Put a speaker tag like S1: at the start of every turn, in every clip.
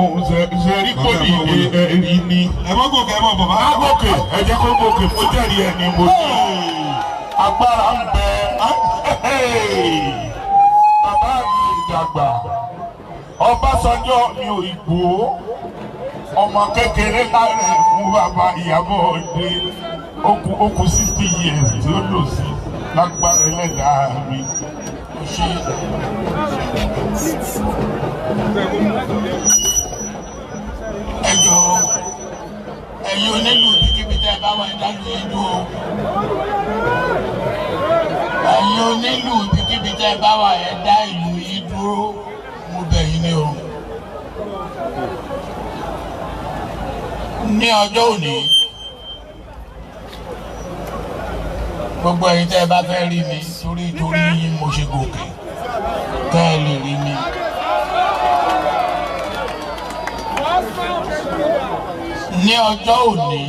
S1: Ṣe rí kó ní ẹ̀rí ni.
S2: Ẹ mọ́ gòkè, ẹ mọ́ bọ̀ bá.
S1: Má gòkè, ẹ jẹ́ kó gòkè, mo jẹ́rìí ẹ̀ ní mo ní. Agbára ń bẹ. Bàbá mi ìdàgbà. Ọbásanjọ́ mi ò ìgbò. Ọmọ kékeré lára fún bàbá Ìyábọ̀ Òde. Ó kù 60 years tí ó lò sí lágbára ẹlẹ́dàá mi. Ṣe
S3: ẹ jọ̀ọ́ ẹ̀yin onílù kíbi tẹ́ ẹ bá wà ìdálù yín dúró. Ẹ̀yin onílù kíbi tẹ́ ẹ bá wà ẹ dá ìlú yín dúró, mo bẹ̀ yín ni o. Ní ọjọ́ òní, gbogbo ẹ̀yin tẹ́ ẹ bá fẹ́ rí mi torí yín mo ṣe gòkè kẹ́ ẹ lè rí mi. Ní ọjọ́ òní,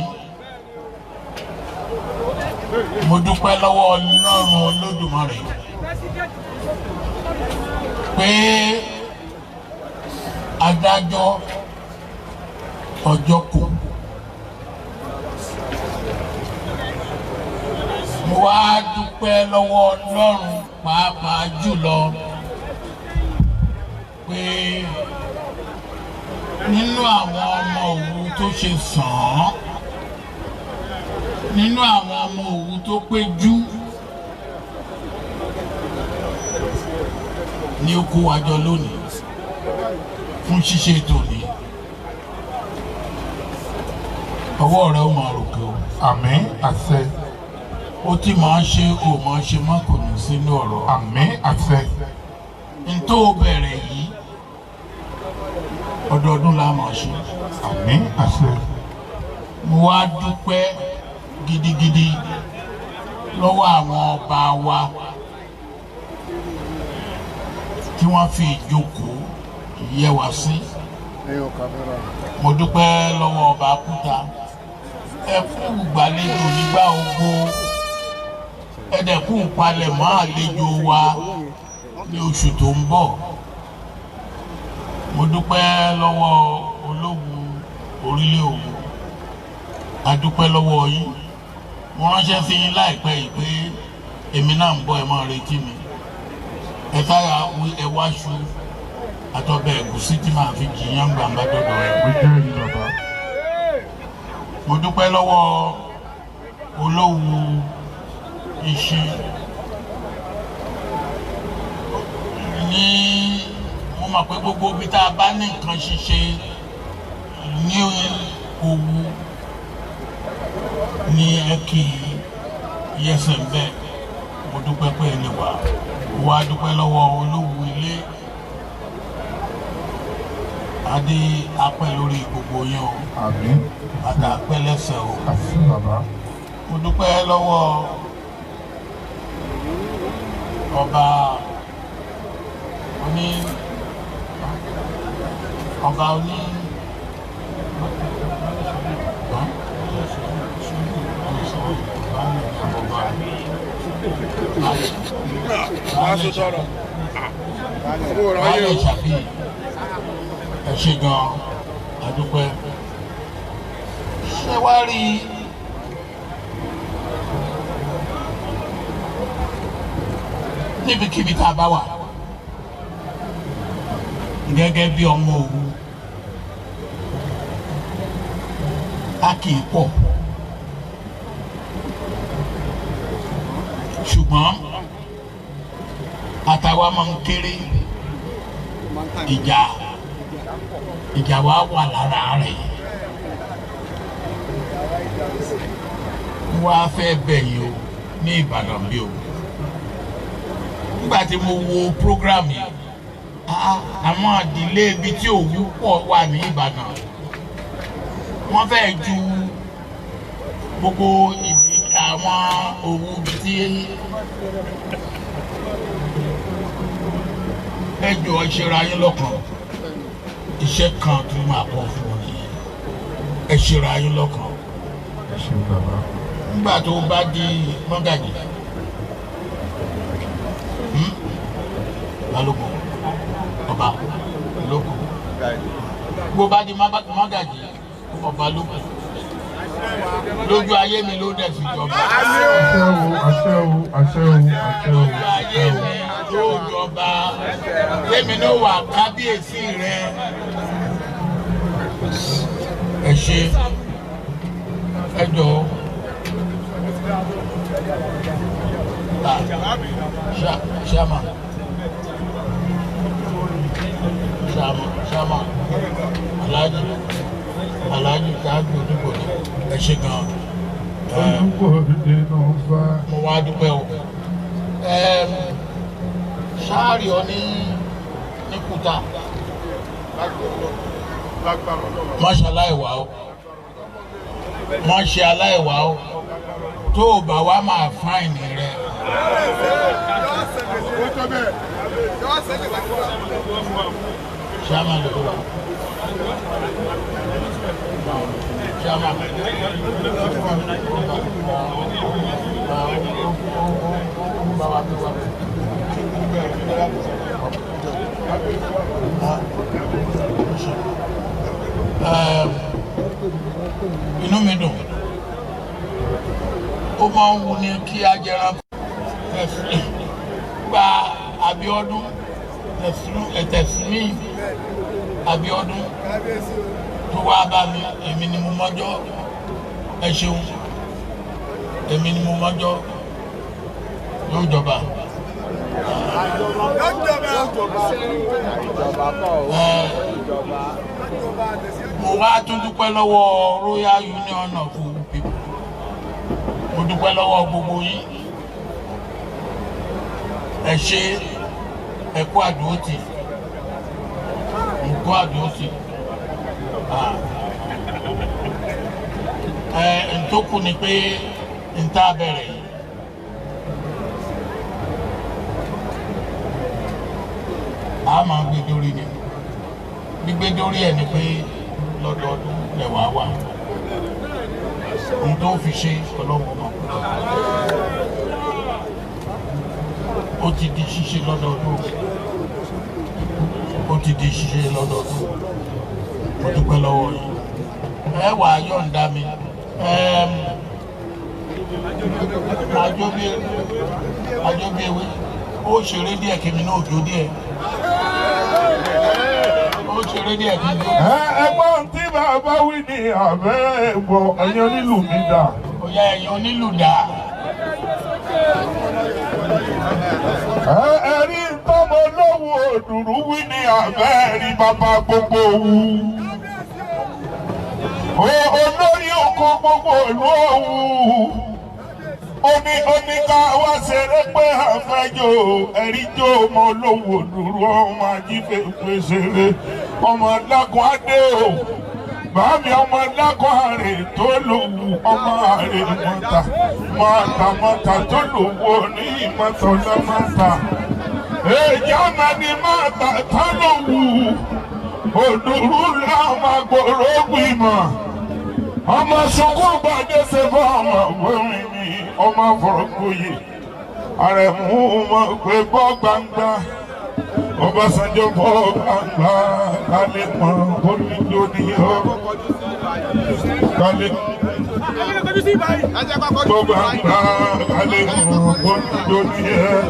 S3: mo dúpẹ́ lọ́wọ́ Ọlọ́run Olódùmarè pé adájọ́ ọjọ́ kò. Mo wá dúpẹ́ lọ́wọ́ Ọlọ́run pàápàá jùlọ pé nínú àwọn ọmọ Òwu tó ṣe sàn án, nínú àwọn ọmọ Òwu tó péjú ni ó kó wa jọ lónìí fún ṣíṣe tòní. Ọwọ́ rẹ ó máa ròkè o.
S1: Àmín àṣẹ.
S3: Ó ti máa ṣe ó máa ṣe má kò ní sínú ọ̀rọ̀.
S1: Àmín àṣẹ.
S3: N tó bẹ̀rẹ̀ yìí ọdọọdún la máa ṣe.
S1: Àmín àṣẹ.
S3: Mo wá dúpẹ́ gidigidi lọ́wọ́ àwọn ọba wa tí wọ́n fi ìjókòó yẹ wá sí. Mo dúpẹ́ lọ́wọ́ ọba Kúta. Ẹ kú ìgbàlejò nígbà ogbó. Ẹ dẹ̀ kú ìpalẹ̀mọ́ àlejò wa ní oṣù tó ń bọ̀. Mo dúpẹ́ lọ́wọ́ Olówu orílẹ̀ Òwu. A dúpẹ́ lọ́wọ́ yín. Mo ránṣẹ́ sí yín láìpẹ́ yìí pé èmi náà ń bọ̀, ẹ máa retí mi. Ẹ táyà ẹ wáṣu àtọbẹ̀ ẹ̀gúsí tí màá fi jìyàn gbàǹgbà dọ̀dọ̀ ẹ̀. Mo dúpẹ́ lọ́wọ́ Olówu Ìṣin. Ní mo mọ̀ pé gbogbo ibi tá a bá ní nǹkan ṣíṣe ní Òwu ní ẹ kì í yẹsẹ̀ ń bẹ̀. Mo dúpẹ́ pé ẹ lè wá. Mo wá dúpẹ́ lọ́wọ́ Olówu ilé. Adé apẹ́ lórí gbogbo yín o.
S1: Àmín.
S3: Bàtà apẹ́ lẹ́sẹ̀ o.
S1: Àṣẹ bàbá.
S3: Mo dúpẹ́ lọ́wọ́ ọba oní ọba oní Baálẹ̀ Ṣàfí, ẹ ṣé gan, a dúpẹ́. Ṣé wá rí níbikíbi tá a bá wà gẹ́gẹ́ bí ọmọ Òwu, a kì í pọ̀, ṣùgbọ́n àtàwa máa ń kéré, ìjà wa wà lára rẹ̀. Wọ́n á fẹ́ bẹ̀ yìí o ní Ìbàdàn bí o. Nígbà tí mo wo program yìí, àwọn àdílé ibi tí Òwu pọ̀ wà ní Ìbàdàn, wọ́n fẹ́ ju gbogbo àwọn Òwu tí ẹ jọ̀ọ́ ẹ ṣera yín lọ́kàn. Iṣẹ́ kan tó máa pọ̀ fún ọ nìyẹn. Ẹ ṣera yín lọ́kàn. Nígbà tó bá di mọ́gàjì, Balógun, ọba Ológun, Bó bá di mọ́gàjì ọba ló kù. Lójú ayé mi ló dẹ̀ fi jọba.
S1: Àṣẹ o, àṣẹ o, àṣẹ o, àṣẹ o.
S3: Lójú ayé mi ló jọba. Tèmi ló wà kábíyèsí rẹ. Ẹ ṣé, ẹ jọ̀ọ́. Ṣáma ṣáma ṣáma Alhaji Alhaji ṣáájú ojúbọ ni ẹ ṣé gan. Mo wá dúpẹ́ o. Ṣáàrì ọ ní Kútà. Má ṣe aláìwá o. Má ṣe aláìwá o. Tó o bá wá máa fáìnì rẹ. Ṣáàmà ló wà. Ṣáàmà. Inú mi dùn. Ó máa ń wuni kí a jẹran gba Abíọ́dún Tẹ̀símì Abíọ́dún tó wá bá mi, èmi ni mo mọ́jọ́. Ẹ ṣeun, èmi ni mo mọ́jọ́. Yóò jọba. Mo wá tún dúpẹ́ lọ́wọ́ Royal Union of Owu People. Mo dúpẹ́ lọ́wọ́ gbogbo yín. Ẹ ṣé, ẹ kú àdúrótì, ẹ kú àdúrótì. Ẹ ntòkù ni pé n tá bẹ̀rẹ̀ yìí. A máa gbé dórí ni. Gbígbé dórí ẹ̀ ni pé lọ́dọọdún lẹ̀wà wà. Ohun tó fi ṣe ọlọ́run ọmọ kúrò. Ó ti di ṣíṣe lọ́dọọdún. Ó ti di ṣíṣe lọ́dọọdún. Mo dúpẹ́ lọ́wọ́ yìí. Ẹ wà á yọ̀ǹda mi. Àjọbí ewé. Ó ṣeré díẹ̀ kí mi náà jó díẹ̀. Ó ṣeré díẹ̀ kí mi náà.
S1: Ẹgbọ́n tí bàbá wí ní àbẹ́ ẹ̀gbọ́n ẹ̀yin onílù mi dà.
S3: Ó yá ẹ̀yin onílù dà.
S1: Ẹ̀rí tọ́mọ lówó òdùrú wí ní àbẹ́ ẹ̀rí bàbá gbogbo òwú. Olórí oko gbogbo ìlú Òwu. Ó ní ká wá ṣeré pé àfẹ́jọ́ ẹ̀rí jó ọmọ olówó òdùrú ọmọ ajífẹ́ ṣeré. Ọmọ lákùn adé o. Bàámi ọmọ lákùn àrè tó lòwú ọmọ àrè mọ́ta. Mọ́ta mọ́ta tó lòwú ní ìmọ̀tò lọ́mọ́ta. Èjì ọmọ ni mọ́ta tó lòwú. Òdùrú làwọn agbòrò gbìmọ̀. Ọmọ sunkún gbàdé ṣe fún ọmọ wẹ́rin mi, ọmọ fọ̀rọ̀kọ̀yè. Àrẹ̀mú ọmọ pé bọ́ gbangba. Ọbásanjọ́ bọ́ gbangba. Kálí mọ̀ bólújó ní ọ́. Kálí bọ́ gbangba. Kálí mọ̀ bólújó ní ẹ́.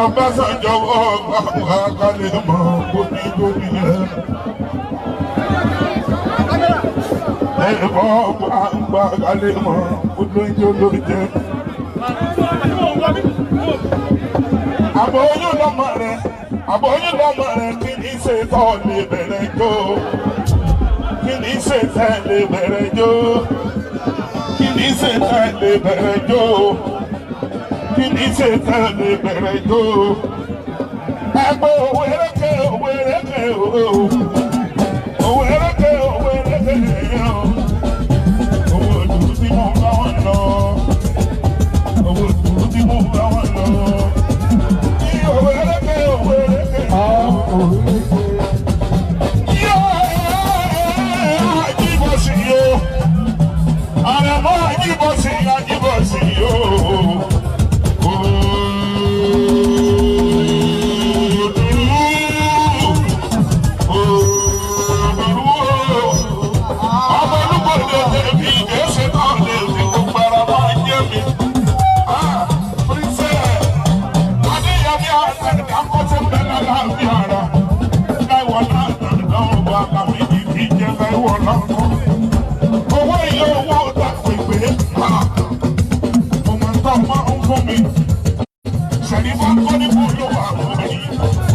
S1: Ọbásanjọ́ bọ́ gbangba. Kálí mọ̀ bólújó ní ẹ́. Ẹ̀bọ̀ gbangba kálí mọ̀ bólújó ló jẹ́. Àbọ̀ oyún lọ́mọ rẹ̀, àbọ̀ oyún lọ́mọ rẹ̀ kí ní ṣe tọ́ lè bẹ̀rẹ̀ jó. Kí ní ṣe tẹ́ lè bẹ̀rẹ̀ jó. Kí ní ṣe tẹ́ lè bẹ̀rẹ̀ jó. Kí ní ṣe tẹ́ lè bẹ̀rẹ̀ jó. Ẹgbẹ́ òwe rékè òwe rékè òwe. Òwe rékè òwe rékè òwe. Owó òdùrú tí mo bá wọn lọ. Owó òdùrú tí mo bá wọn lọ. Òwe rékè òwe rékè. Ajíbọ̀sì yó. Àrẹ̀mọ́ ajíbọ̀sì ajíbọ̀sì yó. Òdùrú. lọ́kọ́. Owó ilé owó ta pèpè. Mo máa ń tọ́ máa ń fún mi. Ṣẹ̀rífà kọ́ ní kó ló wà fún mi.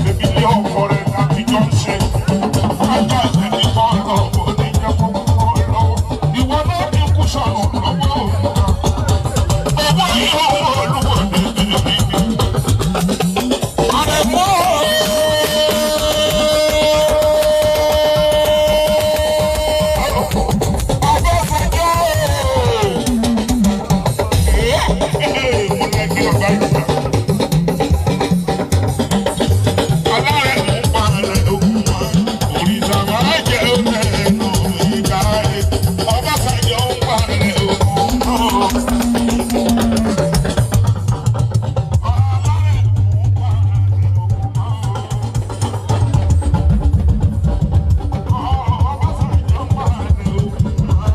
S1: Èmi lé ọkọ rẹ̀ láti jọ ń ṣe. Ajá ìṣẹ̀lẹ̀ kọ́ lọ́wọ́ ní jẹ́ kókó lọ́wọ́. Ìwọ náà ti kú sọ̀rọ̀ lọ́wọ́ òun. Owó ilé owó olúwo ní ìlú. Àrẹ̀mọ́. Ọbásanjọ́. Mo lẹ́kí ọ̀gá ìgbà. Alárẹ̀ mú parẹ́ ogun wa. Òrìṣà máa jẹ́ ẹnu ìgbà rẹ̀. Ọbásanjọ́ ń parẹ́ ogun náà. Alárẹ̀ mú parẹ́ ogun náà. Ọbásanjọ́ ń parẹ́ ogun náà.